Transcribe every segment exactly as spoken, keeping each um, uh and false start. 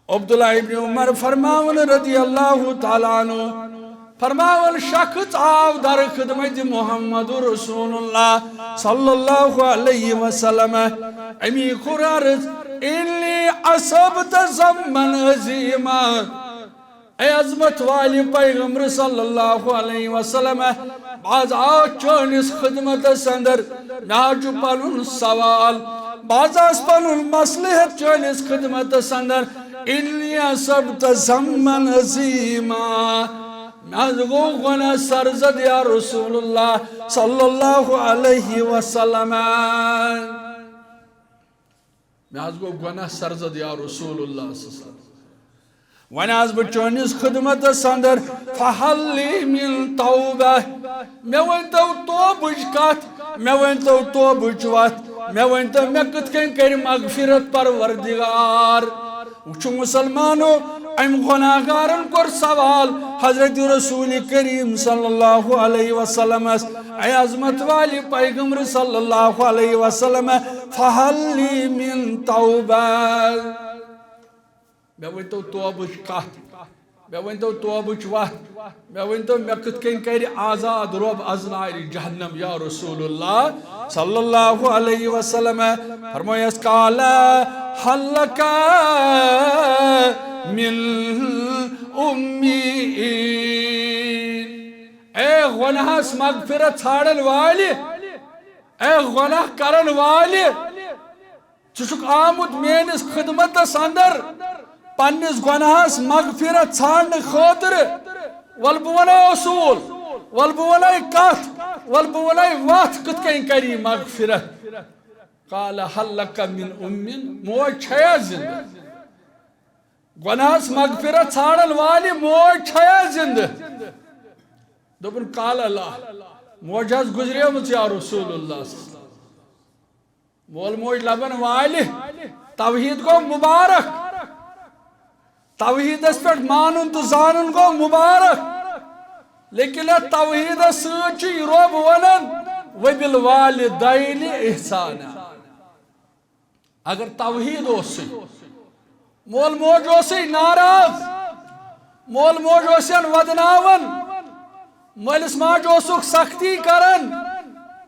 عبداللہ ابن عمر فرماون رضی اللہ تعالیٰ عنہ، فرماون، شخص آو در خدمت محمد رسول اللہ صلی اللہ علیہ وسلم، امی خرارز، انی اصبت ذنبا عظیما، اے عظمت والے پیغمبر صلی اللہ علیہ وسلم، باز آو چٲنِس خدمتس اندر، مےٚ حظ چھُ پنُن سوال، باز آس پنُن مصلحت چٲنِس خدمتس اندر، انی اصبت ذنبا عظیما، مےٚ حظ گوٚو گۄناہ سرزد یا رسول اللہ صلی اللہ علیہ وسلم۔ مےٚ حظ گوٚو گۄناہ سرزد یا رسول اللہ صلی اللہ علیہ وسلم۔ وۄنۍ آس بہٕ چٲنِس خدمتس اندر، فہل لی من توبہ، مےٚ ؤنۍتو توبٕچ کتھ، مےٚ ؤنۍتو توبٕچ وتھ، مےٚ ؤنۍتو مےٚ کِتھ کٔنۍ کرِ مغفرت پروردگار۔ وٕچھِو مسلمانو، أمۍ گۄناہگارن کوٚر سوال حضرت رسول کریم صلی اللہ علیہ وسلمس، اے عظمت والے پیغمبر صلی اللہ علیہ وسلم، فہل لی من توبہ؟ مےٚ ؤنۍتو توبٕچ کتھ، مےٚ ؤنۍتو توبٕچ وتھ، مےٚ ؤنۍتو مےٚ کِتھ کٔنۍ کرِ آزاد رۄب از نارِ جہنم یا رسول اللہ صلی اللہ علیہ وسلم۔ فرمٲیس، قال، هل لك من أمين؟ اے گۄناہس مغفرت ژھانڈن والہِ، اے گۄناہ کرن والہِ، ژٕ چھُکھ آمُت میٲنِس خدمتس اندر پننِس گۄناہس مغفرت ژھانڈنہٕ خٲطرٕ۔ ول بہٕ ونے اصوٗل، ول بہٕ ونے کتھ، ول بہٕ ونے وتھ کِتھ کٔنۍ کری مغفرت۔ قال هل لك من أم؟ موج چھیا زندٕ؟ گۄناہس مغفرت ژھانڈن والہِ موج چھیا زندٕ؟ دوٚپُن، قال لا، موج حظ گُزریمٕژ یا رسول اللہ۔ مول موج لبن والہِ، توحید گوٚو مبارک، توحیدس پٮ۪ٹھ مانُن تہٕ زانُن گوٚو مبارک، لیکن اتھ توحیدس سۭتۍ چھُ یہِ رۄب ونان، وبالوالدین احسانا۔ اگر توحید اوسُے، مول موج اوسُے ناراض، مول موج اوسن ودناوان، مٲلِس ماجہِ اوسُکھ سختی کران،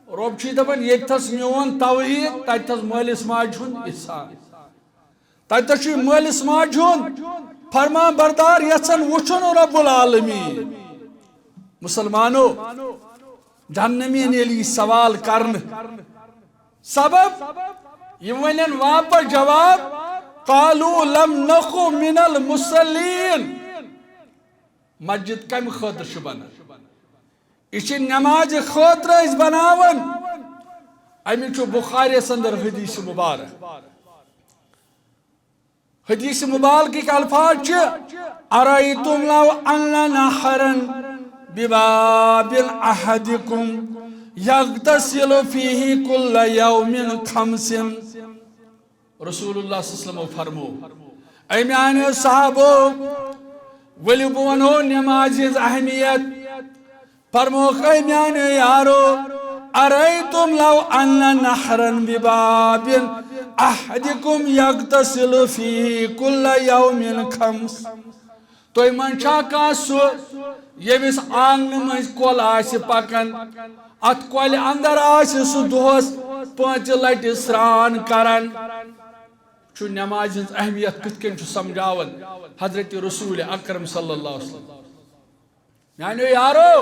رۄب چھُے دپان، ییٚتہِ تھس میون توحید، تتہِ تھس مٲلِس ماجہِ ہُنٛد احسان، تتہِ تھس چھُے مٲلِس ماجہِ ہُنٛد فرمان بردار یژھان وٕچھُن رب العالمین۔ مسلمانو، جہنمین ییٚلہِ یہِ سوال کرنہٕ، سبب، یِم ونن واپس جواب، قالوا لم نك من المصلين۔ مسجد کمہِ خٲطرٕ چھِ بنان؟ یہِ چھِ نمازِ خٲطرٕ أسۍ بناوان۔ امیُک چھُ بخاریس اندر حدیث مبارک۔ حدیث مبارکٕکۍ الفاظ چھِ، أرأيتم لو أن نهرا بباب أحدكم يغتسل فيه كل يوم خمسا۔ رسول اللہ صلی اللہ علیہ وسلم فرمو، اے میانیو صحابو، ؤلِو بہٕ ونہو نمازِ ہٕنٛز اہمیت۔ فرموکھ، اے میانیو یارو، أرأيتم لو أن نهرا بباب أحدكم يغتسل فيه كل يوم خمس۔ تُہۍ منٛز چھا کانٛہہ سُہ، ییٚمِس آنٛگنہٕ مٔنٛزۍ کۄل آسہِ پکان، اتھ کۄلہِ اندر آسہِ سُہ دۄہس پانٛژِ لٹہِ سرٛان کران؟ چھُ نمازِ ہٕنٛز اہمیت کِتھ کٔنۍ چھُ سمجھاوان حضرت رسول اکرم صلی اللہ علیہ وسلم۔ میانیو یارو،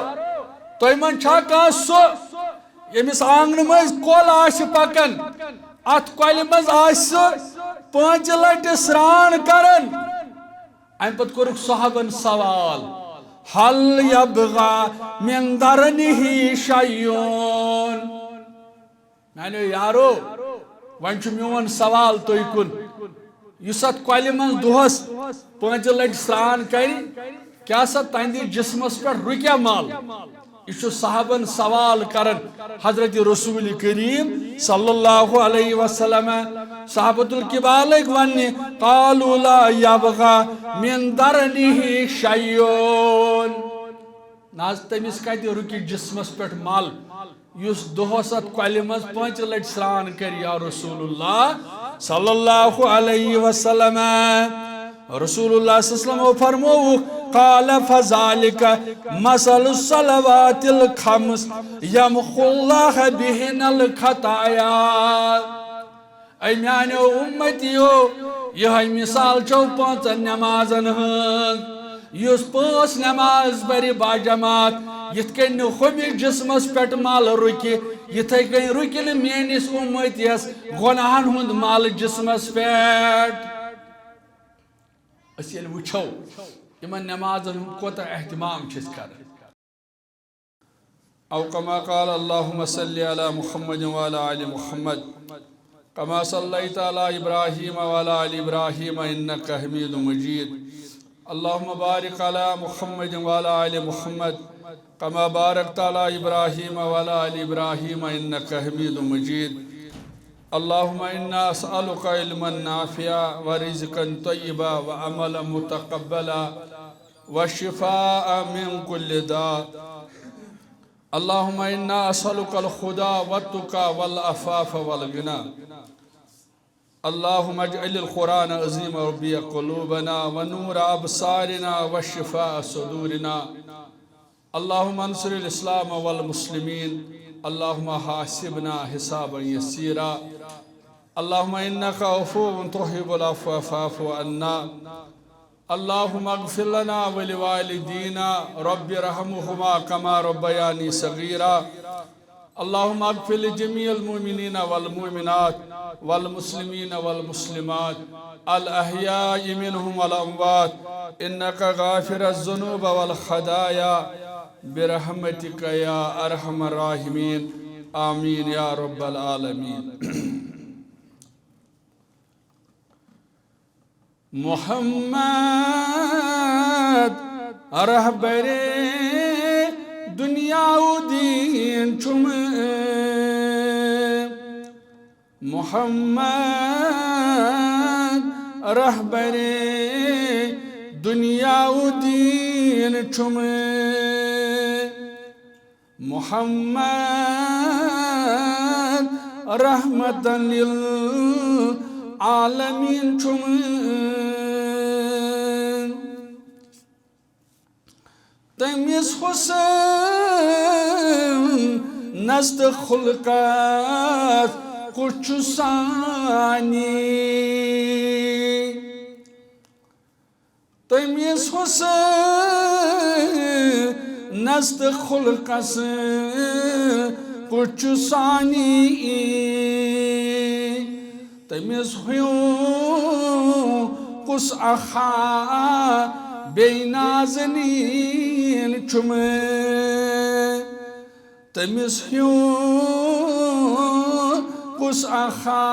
تُہۍ منٛز چھا کانٛہہ سُہ، ییٚمِس آنٛگنہٕ مٔنٛزۍ کۄل آسہِ پکان، اتھ کۄلہِ منٛز آسہِ سُہ پانٛژِ لٹہِ سرٛان کران؟ امہِ پتہٕ کوٚرُکھ صحابن سوال، هل يبقى من درنه شيء؟ میانیو یارو، وۄنۍ چھُ میون سوال تُہۍ کُن، یُس اتھ کۄلہِ منٛز دۄہس پانٛژِ لٹہِ سرٛان کرِ، کیٛاہ سا تہنٛدِ جسمس پٮ۪ٹھ رُکیہ مل؟ یہِ چھُ صحابن سوال کران حضرت رسول کریم صلی اللہ علیہ وسلم۔ صحابۃ الکبار لٔگۍ وننہِ، قالوا لا يبقى من درنه شيء۔ نہ حظ، تٔمِس کتہِ رُکہِ جسمس پٮ۪ٹھ مل، یُس دۄہس اتھ کۄلہِ منٛز پانٛژِ لٹہِ سرٛان کرِ، یا رسول اللہ صلی اللہ علیہ وسلم۔ رسول اللہ صلی اللہ علیہ وسلم فرمووُکھ، قال فذلك مثل الصلوات الخمس يمحو الله بهن الخطايا۔ اے میانیو امتیو، یہے مثال چھو پانژن نمازن ہنز۔ یُس پانژھ نماز پرِ باجماعت، یتھ کٔنۍ نہٕ ہُمِس جسمس پٮ۪ٹھ مل رُکہِ، یتھے کٔنۍ رُکہِ نہٕ میٲنِس امتیس گۄناہن ہُنٛد مل جسمس پٮ۪ٹھ۔ أسۍ ییٚلہِ وٕچھو، یِمن نمازن ہُنٛد کوٗتاہ اہتمام چھِ أسۍ کران۔ أو كما قال، اللهم صل على محمد وعلى آل محمد كما صليت على إبراهيم وعلى آل إبراهيم إنك حميد مجيد. اللهم بارك على محمد وعلى آل محمد كما باركت على إبراهيم وعلى آل إبراهيم إنك حميد مجيد. اللهم إنا أسألك علما نافعا ورزقا طيبا وعملا متقبلا وشفاء من كل داء. اللهم إنا أسألك الهدى والتقى والعفاف والغنى. اللهم اجعل القرآن العظيم ربيع قلوبنا ونور أبصارنا وشفاء صدورنا. اللهم انصر الإسلام والمسلمين. اللهم حاسبنا حسابا يسيرا. اللهم إنك عفو تحب العفو فاعف عنا. اللهم اغفر لنا ولوالدينا رب ارحمهما كما ربياني صغيرا. اللهم اغفر لجميع المؤمنين والمؤمنات والمسلمين والمسلمات الأحياء منهم والأموات إنك غافر الذنوب والخطايا برحمتك يا أرحم الراحمين. آمين يا رب العالمين. محمد رہبرِ دنیا و دین چھُم۔ محمد رہبرِ دنیا و دین چھُم۔ محمد رحمتاً للعالمین چھُم۔ تٔمِس حسنس تہٕ خلقس کُس چھُ سانی؟ تٔمِس حسنس تہٕ خلقس کُس چھُ سانی؟ تٔمِس ہیوٗ کُس اکھا بیٚیہِ نازنیٖن چھُم؟ تٔمِس ہیوٗ کُس اکھا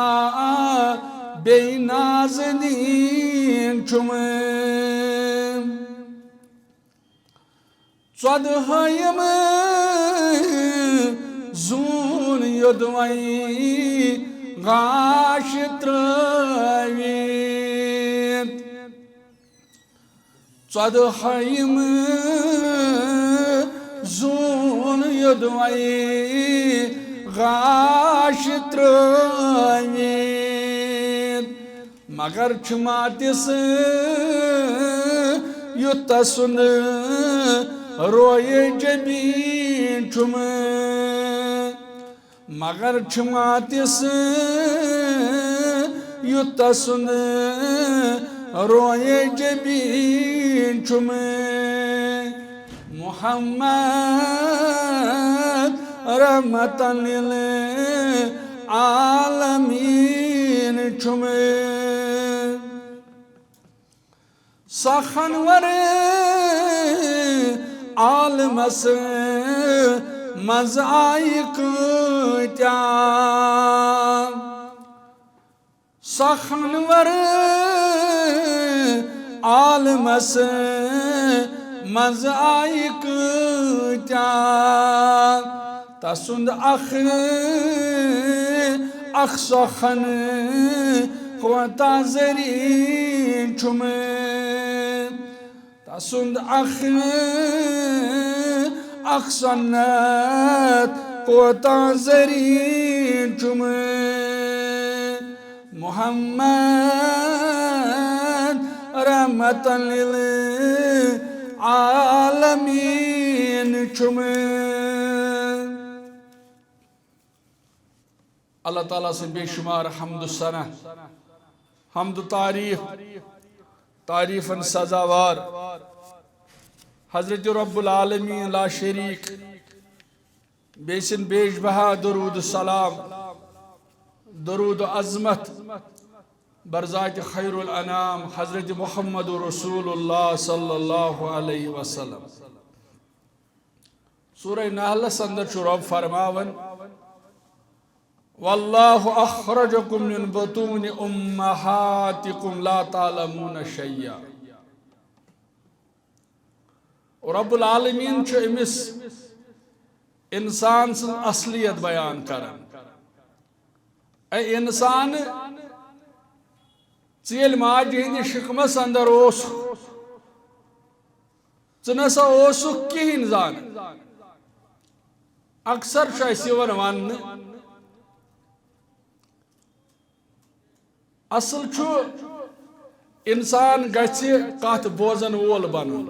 بیٚیہِ نازنیٖن چھُم؟ ژۄدہٲیِم زوٗن یوٚدوَے غاش ترٛٲوِتھ۔ ژۄدہٲیِم زوٗن یوٚدوَے غاش ترٛٲوِتھ۔ مگر چھُ ماتِس یُتھ تسُنٛد رویے جبیٖن چھُم۔ مگر چھُ ماتِس یُتھ تسُنٛد رویے جبیٖن چھُم۔ محمد رحمتاً للعالمین چھُم۔ سخنور عالمس منٛز آیہِ کۭتیاہ۔ سخنور عالمس منٛز آیہِ کۭتیاہ۔ تسُنٛد اکھ اکھ سخن کوتاہ زرین چھُم۔ تسُنٛد اکھ اکھ سنت کوتاہ زرین چھُم۔ محمد رحم رحمتاً للعالمین چھُم۔ اللہ تعالیٰ سٕنٛز بے شمار حمد و ثنا، حمد و تعریف، تعریفن سزاوار حضرت رب العالمین لا شریک، بیٚیہِ سٕنٛدۍ بیش بہا درود و سلام، درود و عظمت برذات خیر الانام حضرت محمد رسول اللہ صلی اللہ علیہ وسلم۔ سورہ نحلس اندر چھُ رب فرماوان، واللہ اخرجکم من بطون امہاتکم لا تعلمون شیئا۔ رب العالمین چھُ أمِس انسان سٕنٛز اصلیت بیان کران۔ اے انسان، ژٕ ییٚلہِ ماجہِ ہٕنٛدِ شِکمس اندر اوس، ژٕ نسا اوسُکھ کِہیٖنۍ زانان۔ اکثر چھُ اَسہِ یِوان وننہٕ، اصل چھُ انسان گژھِ کتھ بوزن وول بنُن۔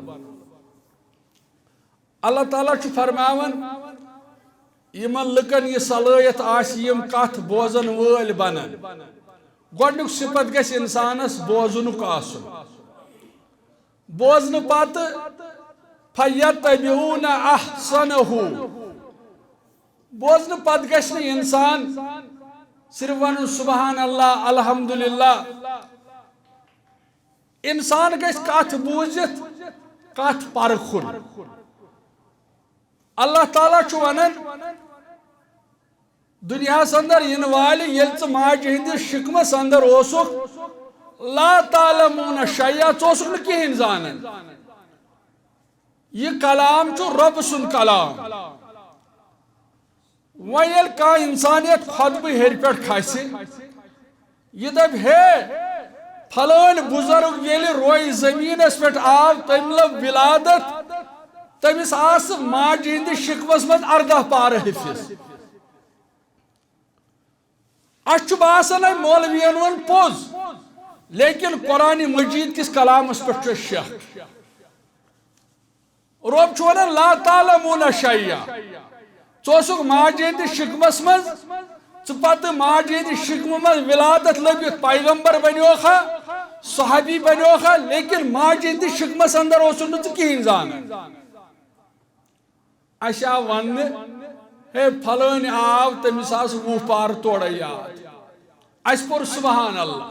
اللہ تعالیٰ چھُ فرماوان، یِمن لُکن یہِ صلٲحیت آسہِ، یِم کتھ بوزن وٲلۍ بنن، گۄڈنیُک صفت گژھِ انسانس بوزنُک آسُن۔ بوزنہٕ پتہٕ فیتبعون احسنہ۔ بوزنہٕ پتہٕ گژھِ نہٕ انسان صرف ونُن سبحان اللہ، الحمدللہ۔ انسان گژھِ کتھ بوٗزِتھ کتھ پرکھُن۔ اللہ تعالیٰ چھُ ونان، دُنیاہَس اندر یِنہٕ والہِ، ییٚلہِ ژٕ ماجہِ ہٕنٛدِس شِکمَس اندر اوسُکھ، لا تعلمون شیئا، ژٕ اوسُکھ نہٕ کِہیٖنۍ زانان۔ یہِ کلام چھُ رۄب سُنٛد کلام۔ وۄنۍ ییٚلہِ کانٛہہ اِنسان یَتھ خۄطبہٕ ہیٚرِ پٮ۪ٹھ کھسہِ، یہِ دَپہِ، ہے، پھلٲنۍ بُزرگ ییٚلہِ روے زٔمیٖنَس پٮ۪ٹھ آو، تٔمۍ لٔب ولادت، تٔمِس آسہٕ ماجہِ ہِنٛدِس شِکمَس منٛز اَرداہ پارٕ حِفظ۔ اَسہِ چھُ باسان، ہے، مولویَن ووٚن پوٚز، لیکن قرآن مجید کِس کلامَس پٮ۪ٹھ چھُ شک۔ رۄب چھُ وَنان، لا تعلمون شیئا۔ ژٕ اوسُکھ ماجہِ ہِنٛدِس شِکمَس منٛز، ژٕ پَتہٕ ماجہِ ہِنٛدِس شِکمہٕ منٛز ولادت لٔبِتھ پیغمبر بنیوکھا، صحابی بنیوکھا، لیکن ماجہِ ہِنٛدِس شِکمَس اندر اوسُکھ نہٕ ژٕ کِہیٖنۍ زانان۔ اَسہِ آو وَننہٕ، ہے، پھلٲنۍ آو، تٔمِس آسہٕ وُہ پارٕ تورَے یاد۔ اَسہِ پوٚر سبحان اللہ۔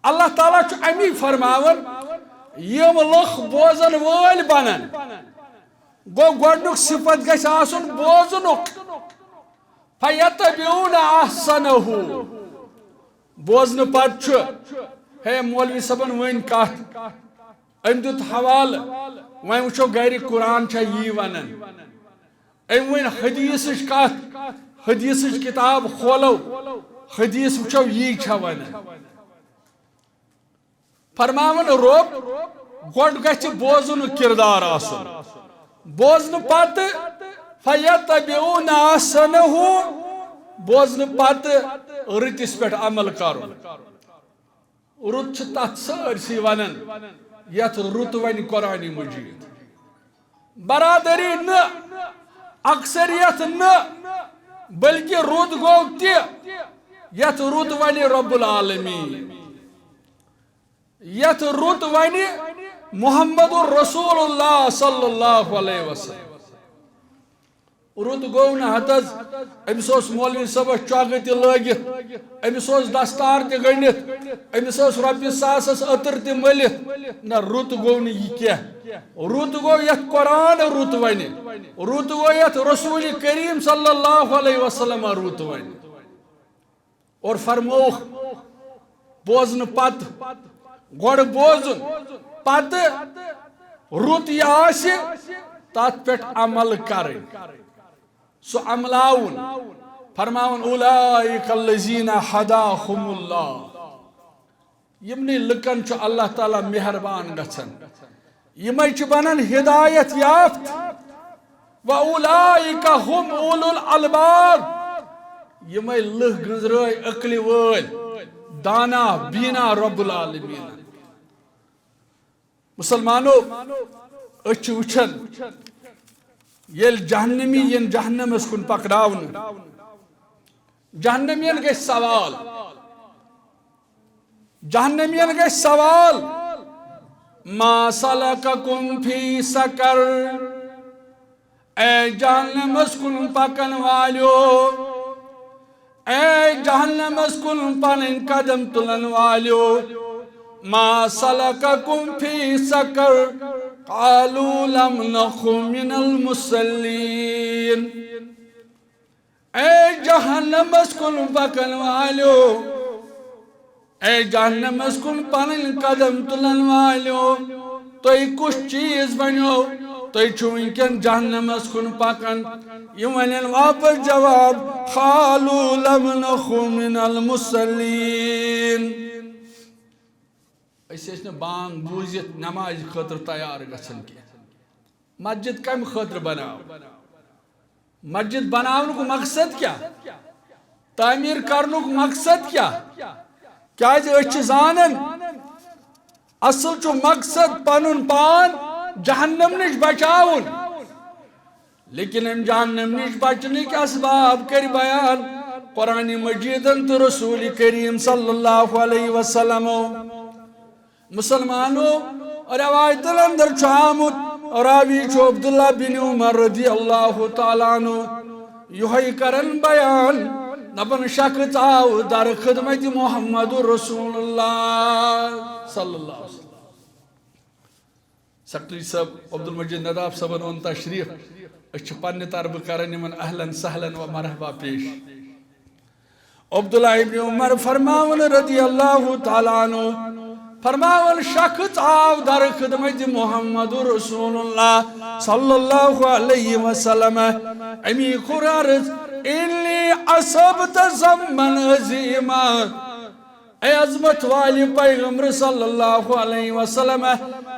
اللہ تعالیٰ چھُ اَمی فرماوان، یِم لُکھ بوزن وٲلۍ بنن، گوٚو گۄڈٕنیُک صفت گژھِ آسُن بوزنُک۔ فیتبعون احسنہ۔ بوزنہٕ پتہٕ چھُ، ہے مولوی صٲبن ؤنۍ کتھ، أمۍ دیُت حوالہٕ، وۄنۍ وٕچھو گرِ قرآن چھا یی ونان۔ أمۍ ؤنۍ حدیثٕچ کتھ، حدیثٕچ کتاب کھولو، حدیث وٕچھو یی چھا ونان۔ فرماوان رۄب، گۄڈٕ گژھِ بوزنُک کردار آسُن۔ بوزنہٕ پتہٕ فیتبعون احسنہ، بوزنہٕ پتہٕ رٕتِس پٮ۪ٹھ عمل کرُن۔ رُت چھُ تتھ سٲرسٕے ونان یتھ رُت ونہِ قرآن مجید۔ برادری نہٕ، اکثریت نہٕ، بلکہ رُت گوٚو تہِ یتھ رُت ونہِ رب العالمین، یتھ رُت ونہِ محمد رسول اللہ صلی اللہ علیہ وسلم۔ رُت گوٚو نہٕ ہتس، أمِس اوس مولوی صٲبس چۄگہٕ تہِ لٲگِتھ، أمِس اوس دستار تہِ گٔنڈِتھ، أمِس ٲس رۄپیہِ ساسس عطر تہِ مٔلِتھ۔ نہ، رُت گوٚو نہٕ یہِ کینٛہہ۔ رُت گوٚو یتھ قرآن رُت ونہِ، رُت گوٚو یتھ رسول کریم صلی اللہ علیہ وسلم رُت ونہِ۔ اور فرمووُکھ، بوزنہٕ پتہٕ، گۄڈٕ بوزُن، پتہٕ رُت یہِ آسہِ، تتھ پٮ۪ٹھ عمل کرٕنۍ، سُہ عملاوُن۔ فرماوُن، اولئک الذین ہداہم اللہ۔ یِمنٕے لُکن چھُ اللہ تعالیٰ مہربان گژھان۔ یِمے چھِ بنان ہدایت یافت۔ و اولئک ہم اولو الالباب۔ یِمے لُکھ گٔنزرٲے عقلہِ وٲلۍ، دانا بینا رب العالمین۔ مسلمانو، أسۍ چھِ وٕچھان، ییٚلہِ جہنمی یِن جہنمس کُن پکناونہٕ، جہنمین گژھِ سوال، جہنمین گژھِ سوال، "ما سلککم فی سقر؟" اے جہنمس کن پکن والیو، اے جہنمس کن پنن قدم تلن والیو، ما سلککم فی سقر؟ قالوا لم نک من المصلین۔ اے جہنمس کن پکن والیو، اے جہنمس کن پنن قدم تلن والیو، تُہۍ کُس چیز بنیو؟ تُہۍ چھِو وٕنکیٚن جہنمس کن پکان۔ یِم ونن واپس جواب، "قالوا لم نک من المصلین۔" أسۍ ٲسۍ نہٕ بانگ بوٗزِتھ نمازِ خٲطرٕ تیار گژھان کینٛہہ۔ مسجد کمہِ خٲطرٕ بناو؟ مسجد بناونُک مقصد کیٛاہ؟ تعمیٖر کرنُک مقصد کیٛاہ؟ کیٛازِ أسۍ چھِ زانان، اصل چھُ مقصد پنُن پان جہنم نِش بچاوُن۔ لیکن أمۍ جہنم نِش بچنٕکۍ اسباب کٔرۍ بیان قرآن مجیدن تہٕ رسول کریم صلی اللہ علیہ وسلمو۔ مسلمانو، روایتن اندر چھُ آمُت، راوی چھُ عبداللہ بن عمر رضی اللہ تعالیٰ عنہ، یہے کرن بیان، دپان، شخص آو در خدمت محمد رسول اللہ صلی اللہ علیہ وسلم۔ سیکرٹری صٲب عبدالمجید نداب صٲبن اوٚن تشریف۔ أسۍ چھِ پننہِ طرفہٕ کران یِمن اہلاً سہلاً و مرحبا پیش۔ عبداللہ ابن عمر فرماون رضی اللہ تعالیٰ عنہ، فرماون، شخص آو در خدمت محمد رسول اللہ صلی اللہ علیہ وسلم۔ امی قرآن، "انی اصبت ذنبا عظیما۔" اے عظمت والے پیغمبر صلی اللہ علیہ وسلم،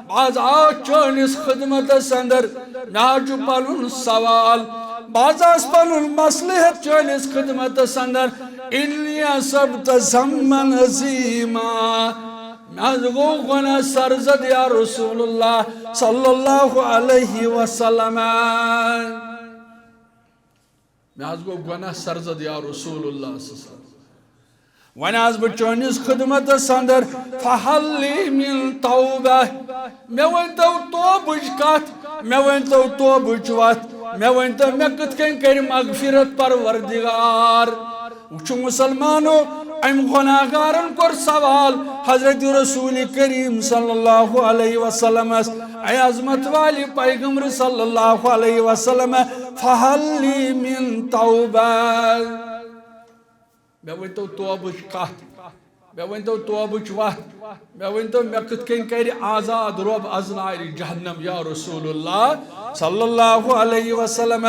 بہٕ حظ آس چٲنِس خدمتس اندر، مےٚ حظ چھُ پنُن سوال، بہٕ حظ آس پنُن مسلہٕ ہٮ۪تھ چٲنِس خدمتس اندر۔ انی اصبت ذنبا عظیما، مےٚ حظ گوٚو گۄناہ سرزد یا رسول اللہ صلی اللہ علیہ وسلم۔ مےٚ حظ گوٚو گۄناہ سرزد یا رسول اللہ صلی اللہ علیہ وسلم۔ وۄنۍ آس بہٕ چٲنِس خدمتس اندر، فہل لی من توبہ، مےٚ ؤنۍ تو توبٕچ کتھ، مےٚ ؤنۍ تو توبٕچ وتھ، مےٚ ؤنۍ تو مےٚ کِتھ کٔنۍ کرِ مغفرت پروردگار۔ وٕچھِو مسلمانو، أمۍ گۄناہگارن کوٚر سوال حضرت رسول کریم صلی اللہ علیہ وسلمس، اے عظمت والے پیغمبر صلی اللہ علیہ وسلم، فہل لی من توبہ، مےٚ ؤنۍ تو توبٕچ کتھ، مےٚ ؤنۍ تو توبٕچ وتھ، مےٚ ؤنۍ تو مےٚ کِتھ کٔنۍ کرِ آزاد رۄب از نارِ جہنم یا رسول اللہ صلی اللہ علیہ وسلم۔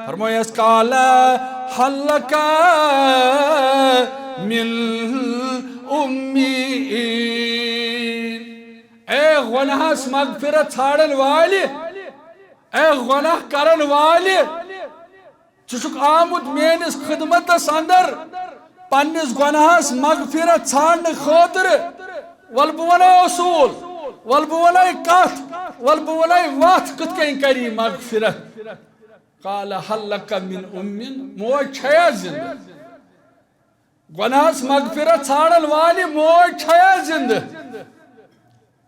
فرمٲیس، قال هل لک من امی، اے گۄناہس مغفرت ژھانڈن والہِ، اے گۄناہ کرن والہِ، ژٕ چھُکھ آمُت میٲنِس خدمتس اندر پننِس گۄناہس مغفرت ژھانڈنہٕ خٲطرٕ۔ ول بہٕ ونے اصوٗل، ول بہٕ ونے کتھ، ول بہٕ ونے وتھ کِتھ کٔنۍ کری مغفرت۔ قال هل لک من ام، موج چھیا زندٕ؟ گۄناہس مغفرت ژھانڈن والہِ موج چھیا زندٕ؟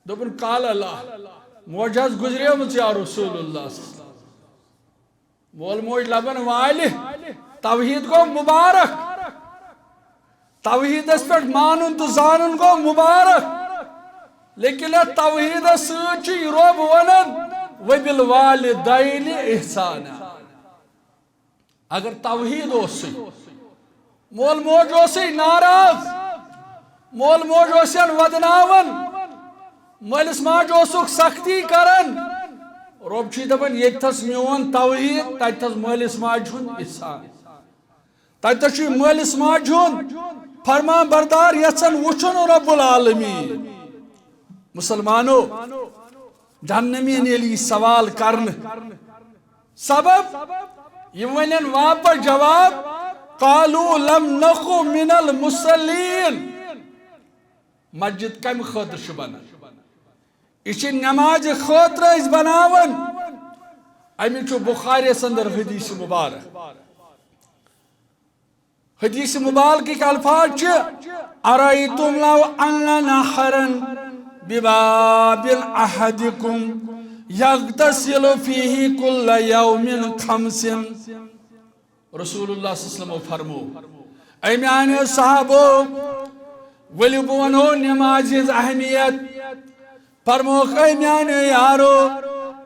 دوٚپُن، قال لا، موج حظ گُزریمٕژ یا رسول اللہ۔ مول موج لبن والہِ، توحید گوٚو مبارک، توحیدس پٮ۪ٹھ مانُن تہٕ زانُن گوٚو مبارک۔ لیکن اتھ توحیدس سۭتۍ چھُ یہِ رۄب ونان، وبالوالدین احسانا۔ اگر توحید اوسُے، مول موج اوسُے ناراض، مول موج اوسن ودناوان، مٲلِس ماجہِ اوسُکھ سختی کران، رۄب چھُے دپان، ییٚتہِ تھس میون توحید، تتہِ تھس مٲلِس ماجہِ ہُنٛد احسان۔ تتہِ تھس چھُے مٲلِس ماجہِ ہُنٛد فرمان بردار یژھان وٕچھُن رب العالمین۔ مسلمانو، جہنمین ییٚلہِ یہِ سوال کرنہٕ، سبب یِم ونن واپس جواب، قالوا لم نک من المصلین۔ مسجد کمہِ خٲطرٕ چھِ بنان؟ یہِ چھِ نمازِ خٲطرٕ أسۍ بناوان۔ اَمہِ چھُ بخاریَس اندر حدیث مبارک۔ حدیث مبارکٕکۍ الفاظ چھِ، "أرأيتم لو أن نهرا بباب أحدكم يغتسل فيه كل يوم خمس۔" رسول اللہ صلی اللہ علیہ وسلم فرمو، اے میانیو صحابو، ؤلِو بہٕ ونہو نمازِ ہٕنٛز اہمیت۔ فرموکھ، اے میانیو یارو،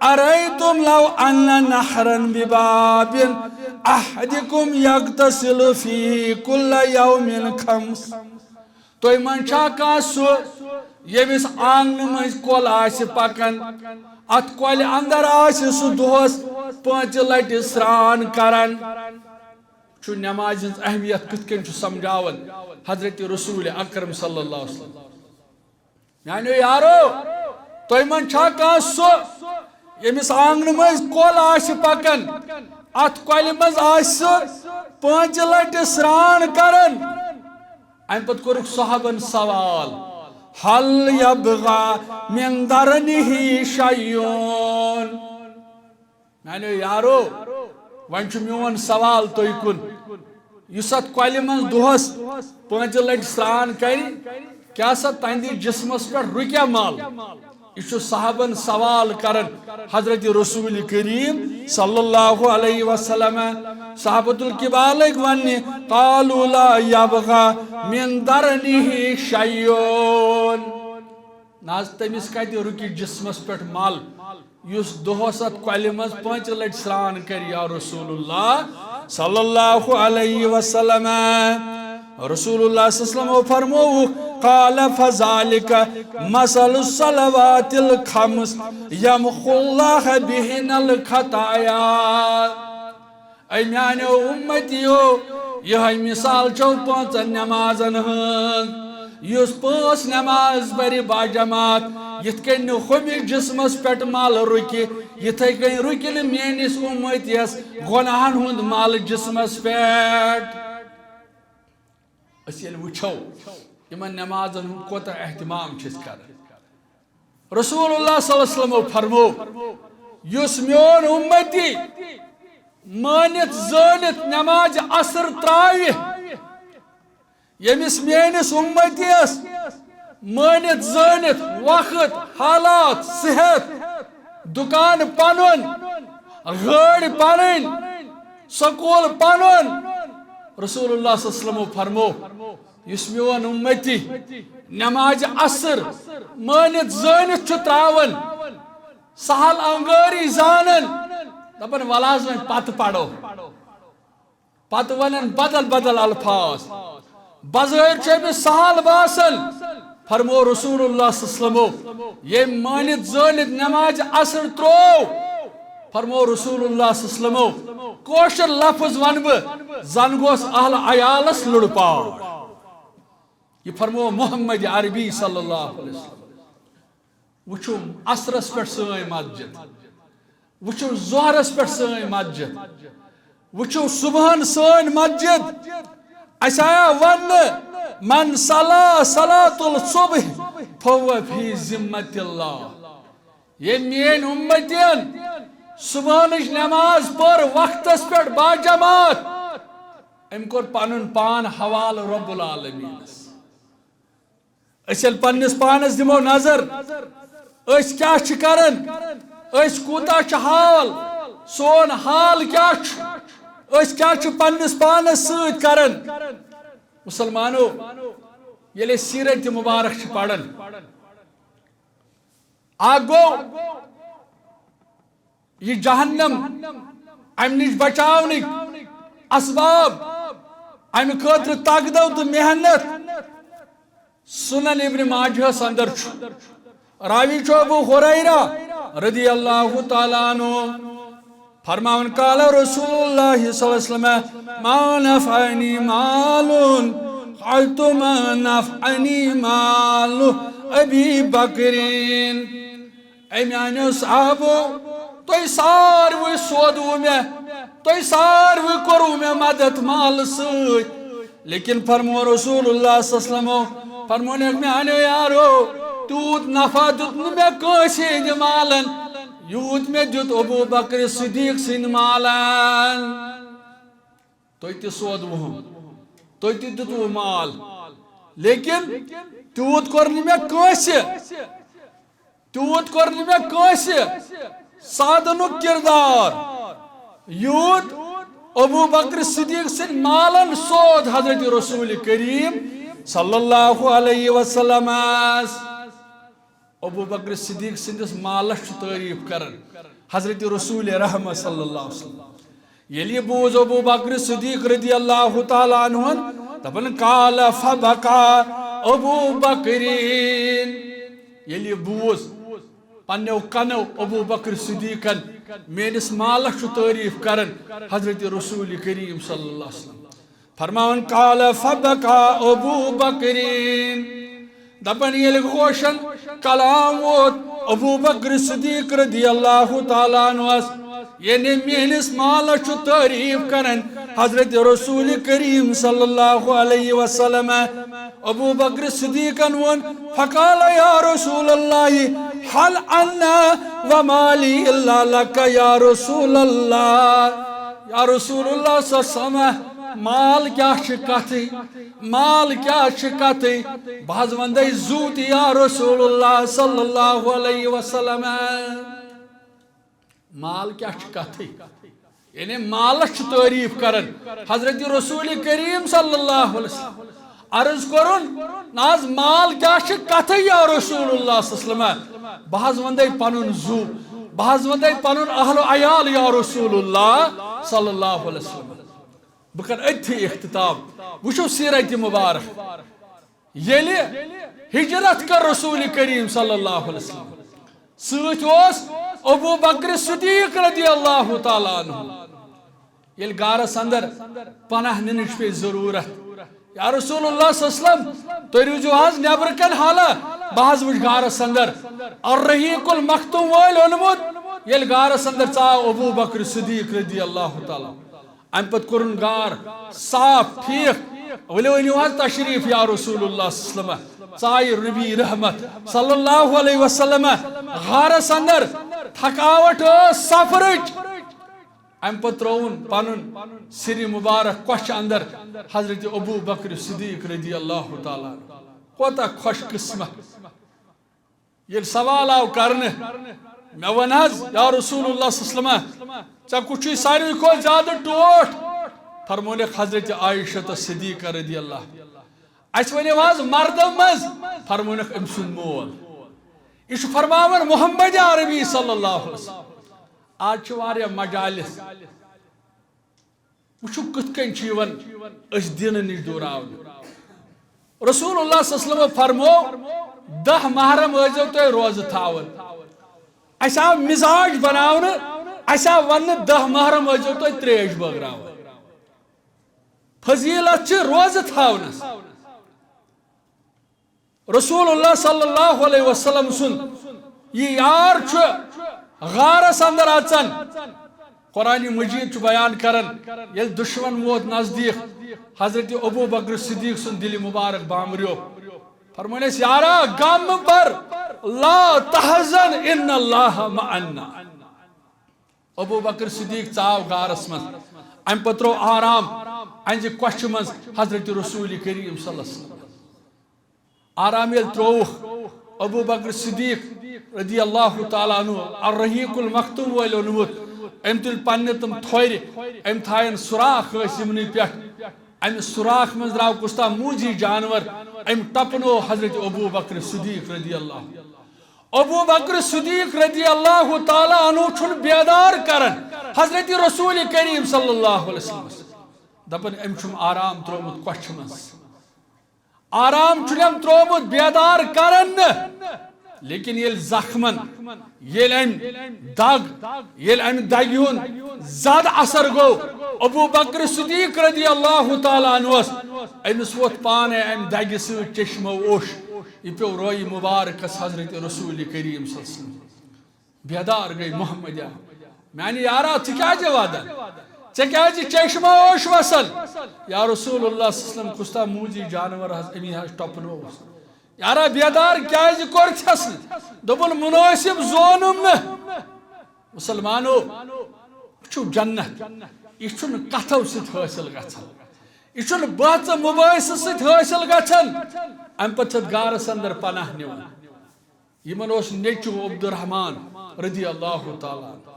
أرأيتم لو أن نهرا بباب أحدكم يغتسل فيه كل يوم خمس۔ تُہۍ منٛز چھا کانٛہہ سُہ، ییٚمِس آنٛگنہٕ مٔنٛزۍ کۄل آسہِ پکان، اتھ کۄلہِ اندر آسہِ سُہ دۄہس پانٛژِ لٹہِ سرٛان کران؟ چھُ نمازِ ہٕنٛز اہمیت کِتھ کٔنۍ چھُ سمجھاوان حضرت رسول اکرم صلی اللہ علیہ وسلم۔ میانیو یارو، تُہۍ منٛز چھا کانٛہہ سُہ، ییٚمِس آنٛگنہٕ مٔنٛزۍ کۄل آسہِ پکان، اتھ کۄلہِ منٛز آسہِ سُہ پانٛژِ لٹہِ سرٛان کران؟ امہِ پتہٕ کوٚرُکھ صحابن سوال، "هل يبقى من درنه شيء؟" میانیو یارو، وۄنۍ چھُ میون سوال تُہۍ کُن، یُس اتھ کۄلہِ منٛز دۄہس پانٛژِ لٹہِ سرٛان کرِ، کیٛاہ سا تہنٛدِ جسمس پٮ۪ٹھ رُکیا مل؟ یہِ چھُ صحابن سوال کران حضرت رسول کریم صلی اللہ علیہ وسلم۔ صحابۃ الکبار لٔگۍ وننہِ، "قالوا لا يبقى من درنه شيء۔" نہ حظ، تٔمِس کتہِ رُکہِ جسمس پٮ۪ٹھ مل، یُس دۄہس اتھ کۄلہِ منٛز پانٛژِ لٹہِ سرٛان کرِ، یا رسول اللہ صلی اللہ علیہ وسلم۔ رسول اللہ صلی اللہ علیہ وسلم فرمووُکھ، "قال فذلك مثل الصلوات الخمس يمحو الله بهن الخطايا۔" اے میانیو امتیو، یہے مثال چھو پانٛژن نمازن ہٕنٛز۔ یُس پانٛژھ نماز پرِ باجماعت، یِتھ کٔنۍ نہٕ ہُمِس جسمس پٮ۪ٹھ مل رُکہِ، یِتھے کٔنۍ رُکہِ نہٕ میٲنِس امتیس گۄناہن ہُنٛد مل جسمس پٮ۪ٹھ۔ أسۍ ییٚلہِ وٕچھو، یِمن نمازن ہُنٛد کوٗتاہ اہتمام چھِ أسۍ کران۔ رسول اللہ صلی اللہ علیہ وسلم فرمو، یُس میون امتی مٲنِتھ زٲنِتھ نمازِ عصر تراوِ، ییٚمِس میٲنِس امتیس مٲنِتھ زٲنِتھ وقت، حالات، صحت، دُکان پنُن، گٲڑۍ پنٕنۍ، سکوٗل پنُن، رسول اللہ صلی اللہ علیہ وسلم فرمو، یُس میون امتی نمازِ عصر مٲنِتھ زٲنِتھ چھُ تراوان، سہل انگٲری زانان، دپان، "ولہٕ حظ وۄنۍ پتہٕ پرو۔" پتہٕ ونان بدل بدل الفاظ، بظٲہر چھُ أمِس سہل باسان۔ فرمو رسول اللہ صلی اللہ علیہ وسلمو، ییٚمۍ مٲنِتھ زٲنِتھ نمازِ عصر تروو، فرمو رسول اللہ صلی اللہ علیہ وسلمو، کٲشُر لفظ ونہٕ بہٕ، زن گوس اہل عیالس لُڑٕ پاو۔ یہِ فرمو محمد عربی صلی اللہ علیہ وسلم۔ وٕچھِو عصرس پٮ۪ٹھ سٲنۍ مسجد، وٕچھِو ظہرس پٮ۪ٹھ سٲنۍ مسجد، وٕچھِو صبحن سٲنۍ مسجد۔ اسہِ آیا وننہٕ، "من صلى صلاة الصبح فهو في ذمة الله۔" ییٚمۍ میٲنۍ امتین صبحنٕچ نماز پٔر وقتس پٮ۪ٹھ باجماعت، أمۍ کوٚر پنُن پان حوالہٕ رب العالمینس۔ أسۍ ییٚلہِ پننِس پانس دِمو نظر، أسۍ کیٛاہ چھِ کران، أسۍ کوٗتاہ چھِ حال، سون حال کیٛاہ چھُ، أسۍ کیٛاہ چھِ پننِس پانس سۭتۍ کران؟ مسلمانو، ییٚلہِ أسۍ سیرت مبارک چھِ پران، اکھ گوٚو، یہِ جہنم، امہِ نِش بچاونٕکۍ اسباب، امہِ خٲطرٕ تگدو تہٕ محنت۔ سنن ابن ماجہس اندر چھُ، راوی چھُ ابو ہریرہ رضی اللہ تعالیٰ عنہ، فرماوان، قال رسول اللہ صلی اللہ علیہ وسلم، "ما نفعني مال قط ما نفعني مال ابی بکرین۔" اے میانیو صحابو، تُہۍ ساروٕے سودوٕ مےٚ، تُہۍ ساروٕے کوٚروٕ مےٚ مدد مالہٕ سۭتۍ، لیکن فرمو رسول اللہ صلی اللہ علیہ وسلمو، فرمونکھ، میانیو یارو، تیوٗت نفع دیُت نہٕ مےٚ کٲنٛسہِ ہٕنٛدِ مالن، یوٗت مےٚ دیُت ابو بکر صدیق سٕنٛدِ مالن۔ تُہۍ تہِ سودوُہُم، تُہۍ تہِ دیُتوُ مال، لیکن تیوٗت کوٚر نہٕ مےٚ کٲنٛسہِ، تیوٗت کوٚر نہٕ مےٚ کٲنٛسہِ سادنُک کردار، یوٗت ابو بکر صدیق سٕنٛدۍ مالن سود حضرت رسول کریم صلی اللہ علیہ وسلمس۔ ابو بکر صدیق سٕنٛدِس مالس چھُ تعریف کران حضرت رسول رحمت صلی اللہ علیہ وسلم۔ ییٚلہِ یہِ بوٗز ابو بکر صدیق رضی اللہ تعالیٰ عنہن، دپان، قال فبکا ابو بکرین۔ ییٚلہِ یہِ بوٗز، پننیو کنو ابو بکر صدیقن میٲنِس مالس چھُ تعریف کران حضرت رسول کریم صلی اللہ علیہ وسلم۔ فرماوان، قال فبکا ابو بکرین۔ دپان، ییٚلہِ ہوشن کلام ووت ابو بکر صدیق رضی اللہ تعالیٰ عنہس، یعنی میٲنِس مالس چھُ تعریف کران حضرت رسول کریم صلی اللہ علیہ وسلم۔ ابو بکر صدیقن ووٚن، فقال یا رسول اللہ، هل انا ومالی الا لک یا رسول اللہ۔ یا رسول اللہ صلی اللہ علیہ وسلم، مال کیٛاہ چھِ کتھٕے، مال کیٛاہ چھِ کتھٕے، بہٕ حظ ونہٕ دے زُو تہِ یا رسول اللہ صلی اللہ علیہ وسلم۔ مال کیٛاہ چھِ کتھٕے، یعنی مالس چھُ تعریف کران حضرت رسول کریم صلی اللہ علیہ وسلم۔ عرض کوٚرُن، نہ حظ، مال کیٛاہ چھِ کتھٕے یا رسول اللہ صلی اللہ علیہ وسلم، بہٕ حظ ونہٕ دے پنُن زُو، بہٕ حظ ونہٕ دے پنُن اہل و عیال یا رسول اللہ صلی اللہ علیہ وسلم۔ بہٕ کرٕ أتھی اختتام۔ وٕچھِو سیرت مبارک۔ ییٚلہِ ہجرت کٔر رسول کریم صلی اللہ علیہ وسلم، سۭتۍ اوس ابو بکر صدیق رضی اللہ تعالیٰ عنہ۔ ییٚلہِ غارس اندر پناہ نِنٕچ پیٚیہِ ضروٗرت، یا رسول اللہ صلی اللہ علیہ وسلم، تُہۍ روٗزِو حظ نٮ۪برٕ کَنہِ حالہ، بہٕ حظ وٕچھٕ غارس اندر۔ الرحیق المختوم وٲلۍ اوٚنمُت، ییٚلہِ غارس اندر ژاو ابو بکر صدیق رضی اللہ تعالیٰ۔ امہِ پتہٕ کوٚرُن غار صاف ٹھیٖک۔ ؤلِو أنِو حظ تشریٖف یا رسول اللہ صلی اللہ علیہ وسلم۔ ژایہِ نبی رحمت صلی اللہ علیہ وسلم غارس اندر۔ تھکاوٹ ٲس سفرٕچ۔ امہِ پتہٕ ترٛووُن پنُن سِرِ مبارک کۄچھِ اندر حضرت ابو بکر صدیق رضی اللہ تعالیٰ عنہ۔ کوتاہ خۄش قسمت۔ ییٚلہِ سوال آو کرنہٕ، مےٚ وَن حظ، یا رسول اللہ صلی اللہ علیہ وسلم، ژےٚ کُس چھُے ساروی کھۄتہٕ زیادٕ ٹوٹھ؟ فرمونکھ حضرت عائشہ تہٕ صدیقہ رضی اللہ۔ اَسہِ ؤنِو حظ مردو منٛز، فرمونکھ أمۍ سُنٛد مول۔ یہِ چھُ فرماوان محمد عربی صلی اللہ علیہ وسلم۔ آز چھِ واریاہ مجالس۔ وٕچھِو کِتھ کٔنۍ چھُ یِوان أسۍ دیٖنہٕ نِش دوٗراونہٕ۔ رسول اللہ صلی اللہ علیہ وسلم فرمو، دَہ محرم ٲسۍزیو تُہۍ روزٕ تھاوان۔ اَسہِ آو مزاج بناونہٕ، اَسہِ آو وننہٕ، دَہ محرم ٲسۍزیو تُہۍ ترٛیش بٲگراوان۔ فضیلت چھِ روزٕ تھاونس۔ رسول اللہ صلی اللہ علیہ وسلم سُنٛد یہِ یار چھُ غارس اندر اژان۔ قرآن مجید چھُ بیان کران، ییٚلہِ دُشمن ووت نزدیٖک، حضرت ابو بکر صدیق سُنٛد دِلہِ مبارک بامریو۔ فرمونس، یارا، غم مہٕ بر، لا تحزن، ان اللہ معنا۔ ابو بکر صدیق ژاو غارس منٛز۔ امہِ پتہٕ ترٛوو آرام أہنٛزِ کۄچھِ منٛز حضرت رسول کریم صلی اللہ علیہ وسلم۔ آرام ییٚلہِ ترٛووُکھ، ابو بکر صدیق رضی اللہ تعالیٰ عنہ، الرحیق المختوم وٲلۍ اوٚنمُت، أمۍ تُلۍ پننہِ تِم تھورِ، أمۍ تھایَن سوراخ ٲسۍ یِمنٕے پٮ۪ٹھ، امہِ سوراخ منٛز درٛاو کُس تام موٗزی جانور، أمۍ ٹپنوو حضرت ابو بکر صدیق رضی اللہ۔ ابو بکر صدیق رضی اللہ تعالیٰ عنہ چھُن بیدار کران حضرت رسول کریم صلی اللہ علیہ وسلم۔ دپان، أمۍ چھُم آرام ترٛوومُت کۄچھِ منٛز۔ آرام چھُنم ترٛوومُت، بیدار کرن نہٕ۔ لیکن ییٚلہِ زخمن، ییٚلہِ امہِ دگ، ییٚلہِ امہِ دگہِ ہُنٛد زیادٕ اثر گوٚو، ابو بکر صدیق رضی اللہ تعالیٰ عنہس، أمِس ووٚتھ پانے امہِ دگہِ سۭتۍ چشمو اوٚش۔ یہِ پیوٚو رویہِ مبارکس حضرت رسول کریم صلی اللہ علیہ وسلم۔ بیدار گٔے محمد یار۔ میانہِ یارا، ژٕ کیازِ ودان؟ ژےٚ کیازِ چشمہ اوش وسان؟ یا رسول اللہ صلی اللہ علیہ وسلم، کُس تام موٗزی جانور حظ، امی حظ ٹۄپنووُس۔ یارا بیدار کیازِ کوٚر چھس نہٕ؟ دوٚپُن، منٲسِب زونُم نہٕ۔ مسلمانو، وٕچھِو جنت، یہِ چھُنہٕ کتھو سۭتۍ حٲصِل گژھان، یہِ چھُنہٕ بحث و مباحثہٕ سۭتۍ حٲصِل گژھان۔ امہِ پتہٕ چھِ اتھ غارس اندر پناہ نِوان۔ یِمن اوس نیٚچو عبدالرحمان رضی اللہ تعالیٰ عنہ۔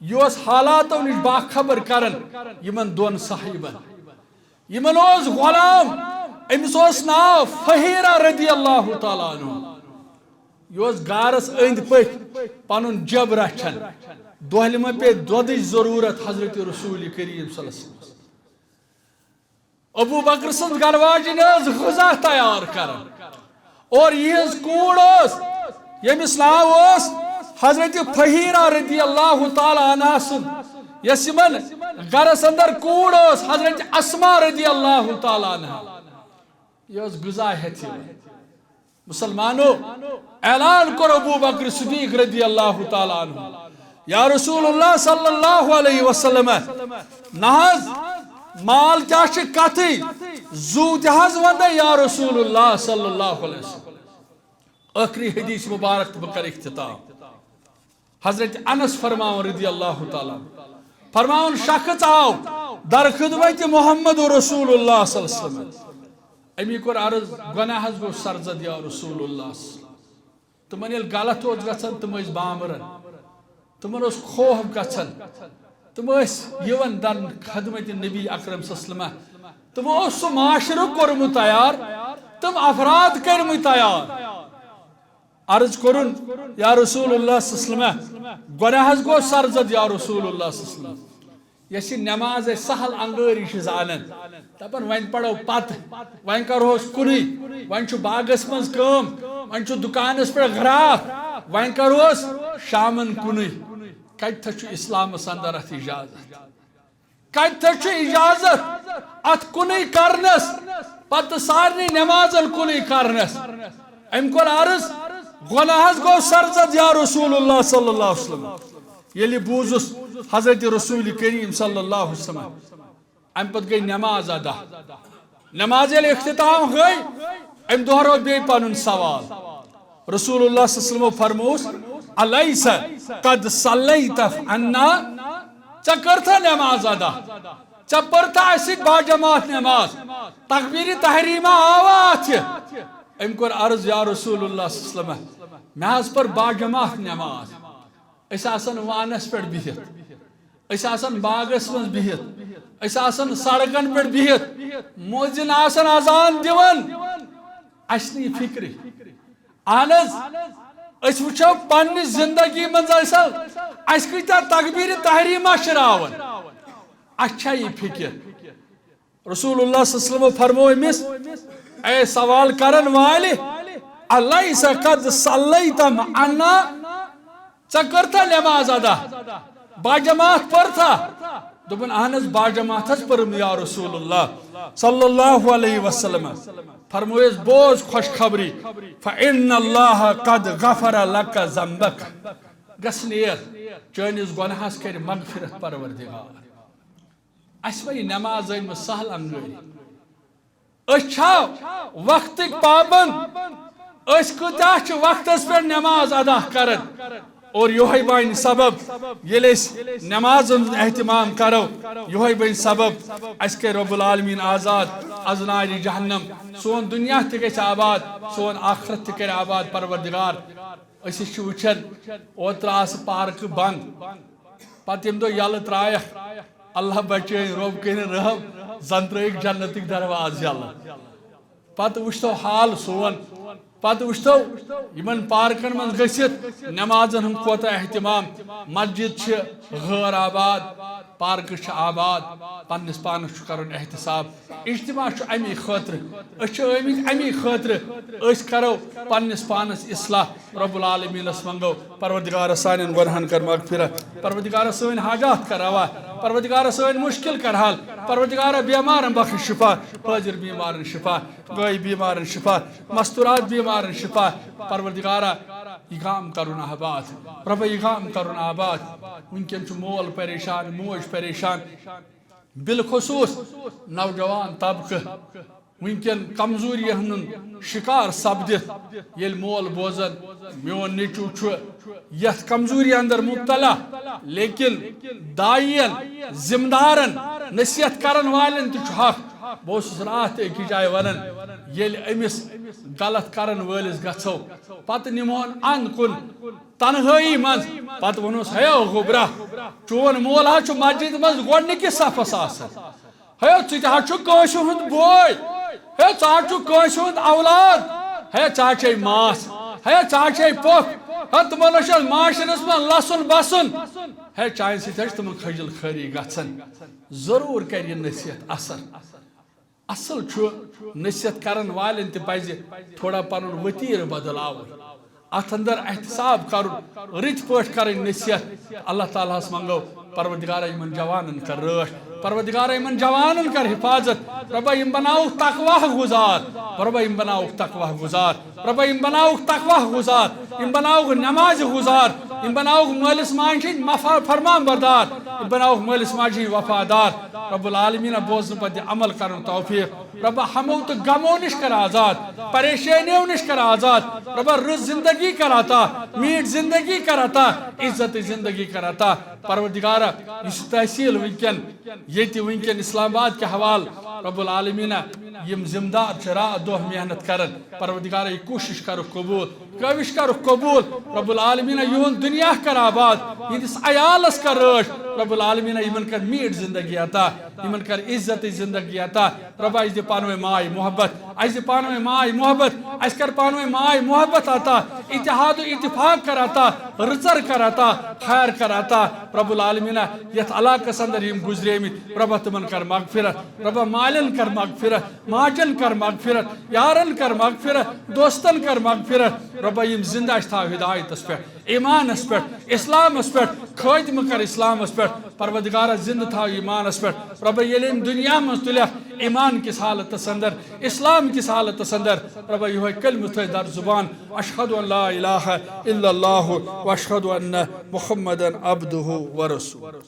یہِ اوس حالاتو نِش باخبر کران یِمن دۄن صاحبن۔ یِمن اوس غلام، أمِس اوس ناو فہیرہ رضی اللہ تعالیٰ عنہ۔ یہِ اوس غارس أنٛدۍ پٔکۍ پنُن جب رچھان۔ دۄہلہِ ما پیٚیہِ دۄدٕچ ضروٗرت حضرت رسول کریم صلی اللہ علیہ وسلم۔ ابو بکر سٕنٛز گرٕ واجِنۍ ٲس غذا تیار کران۔ اور یِہٕنٛز کوٗر ٲس، ییٚمِس ناو اوس حضرت فہیرہ رضی اللہ تعالیٰ عنہا سُنٛد، یۄس یِمن گرس اندر کوٗر ٲس، حضرت اسما رضی اللہ تعالیٰ عنہا۔ یہِ ٲس غذا ہٮ۪تھ یِوان۔ مسلمانو، اعلان کوٚر ابو بکر صدیق رضی اللہ تعالیٰ عنہ، یا رسول اللہ صلی اللہ علیہ وسلم، نہ حظ، مال کیٛاہ چھِ کتھٕے، زُو تہِ حظ ونہٕ یا رسول اللہ صلی اللہ علیہ وسلم۔ ٲخری حدیث مبارک تہٕ بہٕ کرٕ اختتام۔ حضرت انس فرماوان رضی اللہ تعالیٰ عنہ، فرماوان، شخص آو در خدمت محمد رسول اللہ صلی اللہ علیہ وسلم۔ امی کوٚر عرض، گۄناہ حظ گوٚو سرزد یا رسول اللہ۔ تِمن ییٚلہِ غلط اوس گژھان، تِم ٲسۍ بامبران، تِمن اوس خوف گژھان، تِم ٲسۍ یِوان در خدمت نبی اکرم صلی اللہ علیہ وسلم۔ تِمو اوس سُہ معاشرٕ کوٚرمُت تیار، تِم افراد کٔرمٕتۍ تیار۔ عرض کوٚرُن، یا رسول اللہ صلی اللہ علیہ وسلم، گۄناہ حظ گوٚو سرزد یا رسول اللہ صلی اللہ علیہ وسلم۔ یۄس یہِ نماز أسۍ سہل انگٲری چھِ زانان، دپان وۄنۍ پرو پتہٕ، وۄنۍ کرہوس کُنُے، وۄنۍ چھُ باغس منٛز کٲم، وۄنۍ چھُ دُکانس پٮ۪ٹھ گراکھ، وۄنۍ کرہوس شامن کُنُے۔ کتہِ چھُ اسلامس اندر اتھ اجازت؟ کتہِ چھُ اجازت اتھ کُنُے کرنس، پتہٕ سارنٕے نمازن کُنُے کرنس؟ أمۍ کوٚر عرض، گۄناہ حظ گوٚو سرزد یا رسول اللہ صلی اللہ علیہ وسلم۔ ییٚلہِ بوٗزُس حضرت رسول کریم صلی اللہ علیہ وسلم، امہِ پتہٕ گٔے نماز ادا۔ نماز ییٚلہِ اختتام گٔے، أمۍ دۄہرٲو بیٚیہِ پنُن سوال۔ رسول اللہ صلی اللہ علیہ وسلم فرمووُس، الیس قد صلیت عنا؟ ژےٚ کٔرتھا نماز ادا؟ ژےٚ پٔرتھا اسہِ سۭتۍ باجماعت نماز؟ تکبیر تحریمہ آوا اتھ؟ أمۍ کوٚر عرض، یا رسول اللہ صلی اللہ علیہ وسلم، مےٚ حظ پٔر باجماعت نماز۔ أسۍ آسان وانس پٮ۪ٹھ بِہِتھ، أسۍ آسان باغس منٛز بِہِتھ، أسۍ آسان سڑکن پٮ۪ٹھ بِہِتھ، مؤذن آسان اذان دِوان، اسہِ نہٕ یہِ فکرِ۔ اہن حظ، أسۍ وٕچھو پننہِ زندگی منٛز آسو، اسہِ کۭتیاہ تکبیر تحریمہ شراون، اسہِ چھا یہِ فکر؟ رسول اللہ صلی اللہ علیہ وسلم فرمو أمِس، اے سوال کرن والہِ، الیس قد صلیت معنا؟ ژےٚ کٔرتھا نماز ادا؟ باجماعت پٔرتھا؟ دوٚپُن، اہن حظ، باجماعت حظ پٔرم یا رسول اللہ صلی اللہ علیہ وسلم۔ فرمویس، بوز خوشخبری، فإن اللہ قد غفر لک ذنبک۔ گژھ نیر، چٲنِس گۄناہس کرِ مغفرت پروردگار۔ اسہِ وۄنۍ نماز أنۍ مٕژ سہل انگٲری۔ أسۍ چھا وقتٕکۍ پابند؟ أسۍ کۭتیاہ چھِ وقتس پٮ۪ٹھ نماز ادا کران؟ اور یِہوٚے بنہِ سبب، ییٚلہِ أسۍ نمازن ہُنٛد اہتمام کرو، یِہوٚے بنہِ سبب، اسہِ کرِ رب العالمین آزاد از نارِ جہنم۔ سون دُنیا تہِ گژھِ آباد، سون آخرت تہِ کرِ آباد پروردگار۔ أسۍ چھِ وٕچھان، اوترٕ آسہٕ پارکہٕ بنٛد، پتہٕ ییٚمہِ دۄہ یَلہٕ ترٛایَکھ، اللہ بچٲیِن، رۄب کٔرِن رحم، زَن ترٛٲیِکھ جنتٕکۍ دروازٕ یَلہٕ۔ پتہٕ وٕچھتو حال سون، پتہٕ وٕچھتو یِمن پارکن منٛز گٔژھِتھ نمازن ہُنٛد کوتاہ اہتمام۔ مسجد چھِ غٲر آباد، پارکہٕ چھِ آباد، پننِس پانس چھُ کرُن احتساب۔ اجتماع چھُ امی خٲطرٕ، أسۍ چھِ آمٕتۍ امی خٲطرٕ، أسۍ کرو پننِس پانس اصلاح۔ رب العالمینس منگو، پروردگارا سانٮ۪ن گۄنہن کر مغفرت، پروردگارا سٲنۍ حاجات کر روا، پروردگارا سٲنۍ مشکل کر حل، پروردگارا بیمارن بخش شفا، حٲضِر بیمارن شفا، غٲیب بیمارن شفا، مستورات بیمارن شفا۔ پروردگارا، یہِ گام کرُن آباد، رۄبا، یہِ گام کرُن آباد۔ وٕنکٮ۪ن چھُ مول پریشان، موج پریشان، بالخصوص نوجوان طبقہٕ۔ وٕنکٮ۪ن کمزوٗری ہُنٛد شِکار سپدِتھ، ییٚلہِ مول بوزان، میون نیٚچوٗ چھُ یَتھ کمزوٗری اندر مُبتلا، لیکن دایَن، ذمہٕ دارن، نصیحت کرن والٮ۪ن تہِ چھُ حق۔ بہٕ اوسُس راتھ تہِ أکِس جایہِ ونان، ییٚلہِ أمِس غلط کرن وٲلِس گژھو، پتہٕ نِمہون اند کُن تنہٲیی منٛز، پتہٕ ووٚنُس، "ہے گوٚبرا، چون مول حظ چھُ مسجد منٛز گۄڈٕنِکِس صفس آسان۔" ہے، ژٕ تہِ حظ چھُکھ کٲنٛسہِ ہُنٛد بوے۔ ہے، ژٕ حظ چھُکھ کٲنٛسہِ ہُنٛد اولاد۔ ہے، ژٕ حظ چھے ماس۔ ہے، ژٕ حظ چھے پۄپھ۔ ہے، تِمن حظ چھُ معاشرس منٛز لَسُن بَسُن۔ ہے، چانہِ سۭتۍ حظ چھِ تِمن خٔجل خٲری گژھان۔ ضروٗر کرِ یہِ نصیحت اثر۔ اصل چھُ، نصیحت کرن والٮ۪ن تہِ پزِ تھوڑا پنُن وتیرٕ بدلاوُن۔ اتھ اندر احتساب کرُن، رٕتۍ پٲٹھۍ کرٕنۍ نصیحت۔ اللہ تعالیٰ ہس منگو، پروردگارا، یِمن جوانن کر رٲچھ، پروردگارا، یِمن جوانن کر حفاظت۔ رۄبا، یِم بناوُکھ تقویٰ گُزار، رۄبا، یِم بناوُکھ تقویٰ گُزار، رۄبا، یِم بناوُکھ تقویٰ گُزار، یِم بناوُکھ نماز گُزار، یِم بناوُکھ مٲلِس ماجہِ ہٕنٛدۍ مفا-، فرمان بردار، یِم بناوُکھ مٲلِس ماجہِ ہٕنٛدۍ وفادار۔ رب العالمین، بوزنہٕ پتہٕ دِ عمل کرُن توفیق۔ رۄبا، ہمو تہٕ غمو نِش کر آزاد، پریشٲنیو نِش کر آزاد۔ رۄبا، رٕژ زندگی کر عطا، میٖٹھ زندگی کر عطا، عزت زندگی کر عطا۔ پروردگارا، یُس یہِ تحصیل وٕنکٮ۪ن، ییٚتہِ وٕنکٮ۪ن اسلام آباد کہِ حوالہٕ، رب العالمینہ، یِم ذمہٕ دار چھِ راتھ دۄہ محنت کران، پروردگارا، یہِ کوٗشش کرُکھ قبول، کٲوِش کرُکھ قبول۔ رب العالمینہ، یِہُنٛد دُنیا کر آباد، یِہنٛدِس عیالس کر رٲچھ۔ رب العالمینہ، یِمن کر میٖٹھ زندگی عطا، یِمن کر عزت زندگی عطا۔ رۄبا، اَسہِ دِ پانہٕ ؤنۍ ماے محبت، اَسہِ دِ پانہٕ ؤنۍ ماے محبت، اَسہِ کر پانہٕ ؤنۍ ماے محبت عطا، اتحاد و اتفاق کر عطا، رٕژر کر عطا، خیر کر عطا۔ رب العالمینہ، یتھ علاقس اندر یِم گُزریمٕتۍ، رۄبا، تِمن کر مغفرت، رۄبا، مالٮ۪ن کر مغفرت، ماجن کر مغفرت، یارن کر مغفرت، دوستن کر مغفرت۔ رۄبا، یِم زندہ چھِ، تھاو ہدایتس پٮ۪ٹھ، ایمانس پٮ۪ٹھ، اسلامس پٮ۪ٹھ، خٲتمہٕ کر اسلامس پٮ۪ٹھ۔ پروردگارا، زندٕ تھاو ایمانس پٮ۪ٹھ۔ رۄبا، ییٚلہِ أمۍ دُنیا منٛز تُلٮ۪کھ ایمان کِس حالتس اندر، اسلام کِس حالتس اندر، رۄبا، یِہوٚے کلمہٕ تھٲے در زبان، اشہد ان لا الہ الا اللہ و اشہد ان محمدا عبدہ و رسولہ۔